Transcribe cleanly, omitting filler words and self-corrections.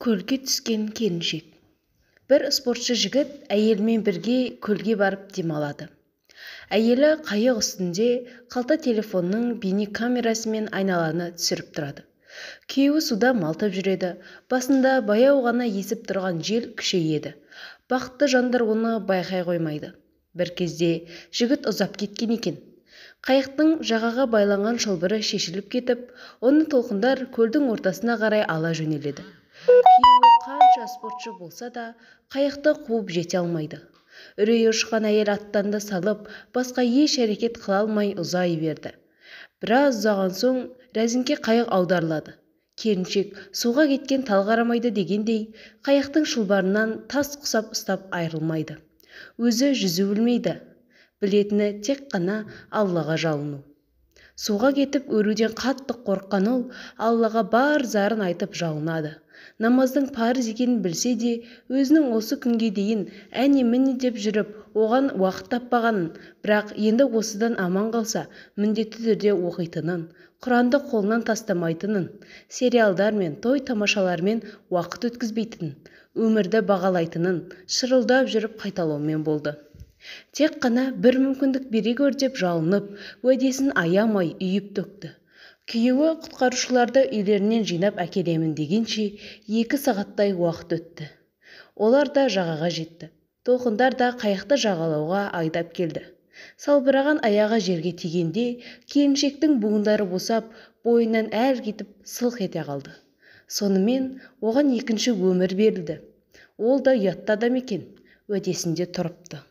Көлге түскен келіншек. Бір спортшы жігіт әйелімен бірге көлге барып демалады. Әйелі қайық үстінде қалта телефонның бейнекамерасымен айналаны түсіріп тұрады. Күйеуі суда малтып жүреді. Басында баяу ғана есіп тұрған жел күшейеді. Бақытты жандар оны байқай қоймайды. Бір кезде жігіт ұзап кеткен екен. Қайықтың жағаға байланған шылбыры шешіліп кетіп, оны толқындар көлдің ортасына қарай ала жөнеледі. Күйеуі қанша спортшы болса да, қайықты қуып жете алмайды. Үрейі ұшқан әйел аттанды салып, басқа еш әрекет қыла алмай ұзай берді. Біраз ұзаған соң рәзіңке қайық аударылады. Келіншек суға кеткен тал қарамайды дегендей, қайықтың шылбырынан тас құсап ұстап айырылмайды. Өзі жүзу білмейді. Білетіні тек қана Аллаға жалыну. Суға кетіп өлуден қатты қорыққан ол Аллаға бар зарын айтып жалынады. Намаздың парыз екенін білсе де, өзінің осы күнге дейін әне-міне деп жүріп, оған уақыт таппағанын, бірақ енді осыдан аман қалса, міндетті түрде оқитынын, Құранды қолынан тастамайтынын, сериалдар мен той-тамашалармен уақыт өткізбейтінін, өмірді бағалайтынын шырылдап жүріп қайталаумен болды. Тек қана бір мүмкіндік бере көр деп жалынып, уәдесін аямай үйіп төкті. Күйеуі құтқарушыларды үйлерінен жинап әкелемін дегенше 2 сағаттай уақыт өтті. Олар да жағаға жетті. Толқындар да қайықты жағалауға айдап келді. Салбыраған аяғы жерге тигенде келіншектің буындары босап, бойынан әл кетіп сылқ ете қалды. Сонымен оған екінші өмір берілді. Ол да ұятты адам екен, уәдесінде тұрыпты.